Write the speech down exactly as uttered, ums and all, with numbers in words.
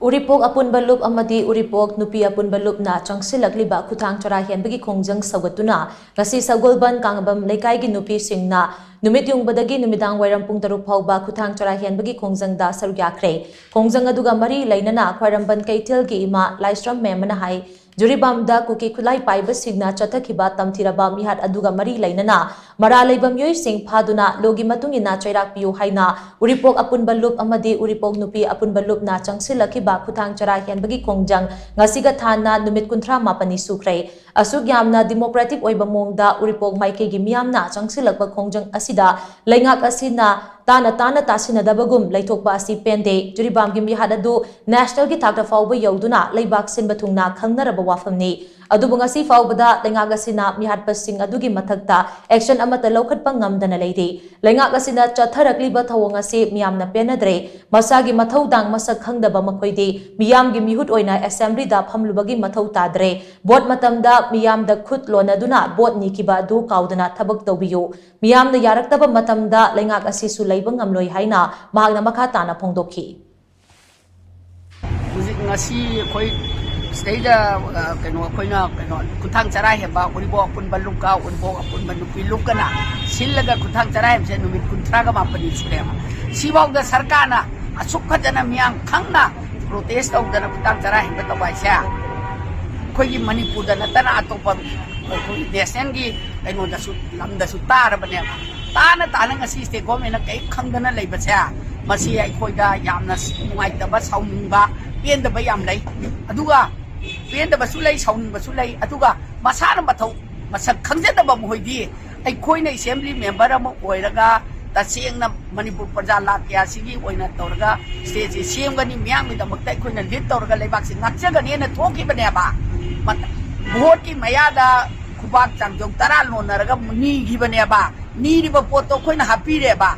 ꯎꯔꯤꯄꯣꯛ ꯑꯄꯨꯟꯕ ꯂꯨꯞ ꯑꯃꯗꯤ ꯎꯔꯤꯄꯣꯛ ꯅꯨꯄꯤ ꯑꯄꯨꯟꯕ ꯂꯨꯞꯅ ꯆꯪꯁꯤꯜꯂꯛꯂꯤꯕ ꯈꯨꯊꯥꯡ ꯆꯔꯥ ꯍꯦꯟꯕꯒꯤ ꯈꯣꯡꯖꯪ ꯁꯧꯒꯠꯇꯨꯅ ꯉꯁꯤ ꯁꯒꯣꯜꯕꯟ ꯀꯥꯡꯉꯕꯝ ꯂꯩꯀꯥꯏꯒꯤ ꯅꯨꯄꯤꯁꯤꯡꯅ ꯅꯨꯃꯤꯠ ꯌꯨꯡꯕꯗꯒꯤ ꯅꯨꯃꯤꯗꯥꯡ ꯋꯥꯏꯔꯝ ꯄꯨꯡ ꯇꯔꯨꯛ ꯐꯥꯎꯕ ꯈꯨꯊꯥꯡ ꯆꯔꯥ ꯍꯦꯟꯕꯒꯤ ꯈꯣꯡꯖꯪꯗ ꯁꯔꯨꯛ ꯌꯥꯈ꯭ꯔꯦ꯫ ꯈꯣꯡꯖꯪ ꯑꯗꯨꯒ ꯃꯔꯤ ꯂꯩꯅꯅ ꯈ꯭ꯋꯥꯏꯔꯝꯕꯟ ꯀꯩꯊꯦꯜꯒꯤ ꯏꯃꯥ ꯂꯥꯏꯁ꯭ꯔꯝ ꯃꯦꯝ ꯑꯃꯅ ꯍꯥꯏ, ꯖꯨꯔꯤꯕꯥꯝꯗ ꯀꯨꯀꯤ ꯈꯨꯠꯂꯥꯏ ꯄꯥꯏꯕꯁꯤꯡꯅ ꯆꯠꯊꯈꯤꯕ ꯇꯝꯊꯤꯔꯕ ꯃꯤꯍꯥꯠ ꯑꯗꯨꯒ ꯃꯔꯤ ꯂꯩꯅꯅ ꯃꯔꯥ ꯂꯩꯕ ꯃꯤꯑꯣꯏꯁꯤꯡ ꯐꯥꯗꯨꯅ ꯂꯣꯒꯤ ꯃꯇꯨꯡ ꯏꯟꯅ ꯆꯩꯔꯥꯛ ꯄꯤꯌꯨ ꯍꯥꯏꯅ ꯎꯔꯤꯄꯣꯛ ꯑꯄꯨꯟꯕ ꯂꯨꯞ ꯑꯃꯗꯤ ꯎꯔꯤꯄꯣꯛ ꯅꯨꯄꯤ ꯑꯄꯨꯟꯕ ꯂꯨꯞꯅ ꯆꯪꯁꯤꯜꯂꯛꯈꯤꯕ ꯈꯨꯊꯥꯡ ꯆꯔꯥ ꯍꯦꯟꯕꯒꯤ ꯈꯣꯡꯖꯪ ꯉꯁꯤꯒ ꯊꯥꯟꯅ ꯅꯨꯃꯤꯠ ꯀꯨꯟꯊ꯭ꯔꯥ ꯃꯥꯄꯟꯅꯤ ꯁꯨꯈ꯭ꯔꯦ꯫ ꯑꯁꯨꯛ ꯌꯥꯝꯅ democratic ꯑꯣꯏꯕ ꯃꯑꯣꯡꯗ ꯎꯔꯤꯄꯣꯛ ꯃꯥꯏꯀꯩꯒꯤ ꯃꯤꯌꯥꯝꯅ ꯆꯪꯁꯤꯜꯂꯛꯄ ꯈꯣꯡꯖꯪ ꯑꯁꯤꯗ ꯂꯩꯉꯥꯛ ꯑꯁꯤꯅ ꯇꯥꯅ ꯇꯥꯅ ꯇꯥꯁꯤꯟꯅꯗꯕꯒꯨꯝ ꯂꯩꯊꯣꯛꯄ ꯑꯁꯤ ꯄꯦꯟꯗꯦ꯫ ꯖꯨꯔꯤꯕꯥꯝꯒꯤ ꯃꯤꯍꯥꯠ ꯑꯗꯨ national ꯒꯤ ꯊꯥꯛꯇ ꯐꯥꯎꯕ ꯌꯧꯗꯨꯅ ꯂꯩꯕꯥꯛ ꯁꯤꯟꯕ ꯊꯨꯡꯅ ꯈꯪꯅꯔꯕ ꯋꯥꯐꯝꯅꯤ꯫ ꯑꯗꯨꯕꯨ ꯉꯁꯤ ꯐꯥꯎꯕꯗ ꯂꯩꯉꯥꯛ ꯑꯁꯤꯅ ꯃꯤꯍꯥꯠꯄꯁꯤꯡ ꯑꯗꯨꯒꯤ ꯃꯊꯛꯇ action ꯑꯃꯠꯇ ꯂꯧꯈꯠꯄ ꯉꯝꯗꯅ ꯂꯩꯔꯤ꯫ ꯂꯩꯉꯥꯛ ꯑꯁꯤꯅ ꯆꯠꯊꯔꯛꯂꯤꯕ ꯊꯧꯑꯣꯡ ꯑꯁꯤ ꯃꯤꯌꯥꯝꯅ ꯄꯦꯟꯅꯗ꯭ꯔꯦ꯫ ꯃꯁꯥꯒꯤ ꯃꯊꯧꯗꯥꯡ ꯃꯁꯛ ꯈꯪꯗꯕ ꯃꯈꯣꯏꯗꯤ ꯃꯤꯌꯥꯝꯒꯤ ꯃꯤꯍꯨꯠ ꯑꯣꯏꯅ assembly ꯗ ꯐꯝꯂꯨꯕꯒꯤ ꯃꯊꯧ ꯇꯥꯗ꯭ꯔꯦ꯫ Vote ꯃꯇꯝꯗ ꯃꯤꯌꯥꯝꯗ ꯈꯨꯠ ꯂꯣꯟꯅꯗꯨꯅ vote ꯅꯤꯈꯤꯕ ꯑꯗꯨ ꯀꯥꯎꯗꯅ ꯊꯕꯛ ꯇꯧꯕꯤꯌꯨ꯫ ꯃꯤꯌꯥꯝꯅ ꯌꯥꯔꯛꯇꯕ ꯃꯇꯝꯗ ꯂꯩꯉꯥꯛ ꯑꯁꯤꯁꯨ ꯂꯩꯕ ꯉꯝꯂꯣꯏ ꯍꯥꯏꯅ ꯃꯍꯥꯛꯅ ꯃꯈꯥ ꯇꯥꯅ ꯐꯣꯡꯗꯣꯛꯈꯤ꯫ ꯍꯧꯖꯤꯛ ꯉꯁꯤ ꯑꯩꯈꯣꯏ ꯁꯤꯗꯩꯗ, ꯑ, ꯀꯩꯅꯣ, ꯑꯩꯈꯣꯏꯅ, ꯀꯩꯅꯣ, ꯈꯨꯊꯥꯡ ꯆꯔꯥ ꯍꯦꯟꯕ ꯎꯔꯤꯄꯣꯛ ꯑꯄꯨꯟꯕ ꯂꯨꯞꯀ ꯎꯔꯤꯄꯣꯛ ꯑꯄꯨꯟꯕ ꯅꯨꯄꯤ ꯂꯨꯞꯀꯅ ꯁꯤꯜꯂꯒ ꯈꯨꯊꯥꯡ ꯆꯔꯥ ꯍꯦꯟꯕꯁꯦ ꯅꯨꯃꯤꯠ ꯀꯨꯟꯊ꯭ꯔꯥꯒ ꯃꯥꯄꯟꯅꯤ ꯁꯨꯔꯦꯕ꯫ ꯁꯤꯐꯥꯎꯗ ꯁꯔꯀꯥꯔꯅ ꯑꯁꯨꯛ ꯐꯖꯅ ꯃꯤꯌꯥꯝ ꯈꯪꯅ protest ꯇꯧꯗꯅ ꯈꯨꯊꯥꯡ ꯆꯔꯥ ꯍꯦꯟꯕ ꯇꯧꯕ ꯍꯥꯏꯁꯦ ꯑꯩꯈꯣꯏꯒꯤ ꯃꯅꯤꯄꯨꯔꯗ ꯅꯠꯇꯅ ꯑꯇꯣꯞꯄ ꯑꯩꯈꯣꯏ national ꯒꯤ ꯀꯩꯅꯣꯗꯁꯨ, ꯂꯝꯗꯁꯨ ꯇꯥꯔꯕꯅꯦꯕ꯫ ꯇꯥꯅ ꯇꯥꯅ ꯉꯁꯤ state government ꯅ ꯀꯔꯤꯝ ꯈꯪꯗꯅ ꯂꯩꯕꯁꯦ, ꯃꯁꯤ ꯑꯩꯈꯣꯏꯗ ꯌꯥꯝꯅ ꯅꯨꯡꯉꯥꯏꯇꯕ, ꯁꯥꯎꯅꯤꯡꯕ, ꯄꯦꯟꯗꯕ ꯌꯥꯝ ꯂꯩ꯫ ꯑꯗꯨꯒ ꯄꯦꯟꯗꯕꯁꯨ ꯂꯩ, ꯁꯥꯎꯅꯤꯡꯕꯁꯨ ꯂꯩ꯫ ꯑꯗꯨꯒ ꯃꯁꯥꯅ ꯃꯊꯧ ꯃꯁꯛ ꯈꯪꯖꯗꯕ ꯃꯈꯣꯏꯗꯤ ꯑꯩꯈꯣꯏꯅ assembly member ꯑꯃ ꯑꯣꯏꯔꯒ ꯇꯁꯦꯡꯅ ꯃꯅꯤꯄꯨꯔ ꯄ꯭ꯔꯖꯥ ꯂꯥꯛ ꯀꯌꯥꯁꯤꯒꯤ ꯑꯣꯏꯅ ꯇꯧꯔꯒ state ꯁꯦ ꯁꯦꯝꯒꯅꯤ, ꯃꯤꯌꯥꯝꯒꯤꯗꯃꯛꯇ ꯑꯩꯈꯣꯏꯅ lead ꯇꯧꯔꯒ ꯂꯩꯕꯥꯛꯁꯦ ꯉꯥꯛꯆꯒꯅꯤꯅ ꯊꯣꯛꯈꯤꯕꯅꯦꯕ꯫ ꯃ-, vote ꯀꯤ ꯃꯌꯥꯗ ꯈꯨꯕꯥꯛ ꯆꯥꯡꯖꯧ ꯇꯔꯥ ꯂꯣꯟꯅꯔꯒ ꯅꯤꯈꯤꯕꯅꯦꯕ꯫ ꯅꯤꯔꯤꯕ ꯄꯣꯠꯇꯣ ꯑꯩꯈꯣꯏꯅ ꯍꯥꯞꯄꯤꯔꯦꯕ꯫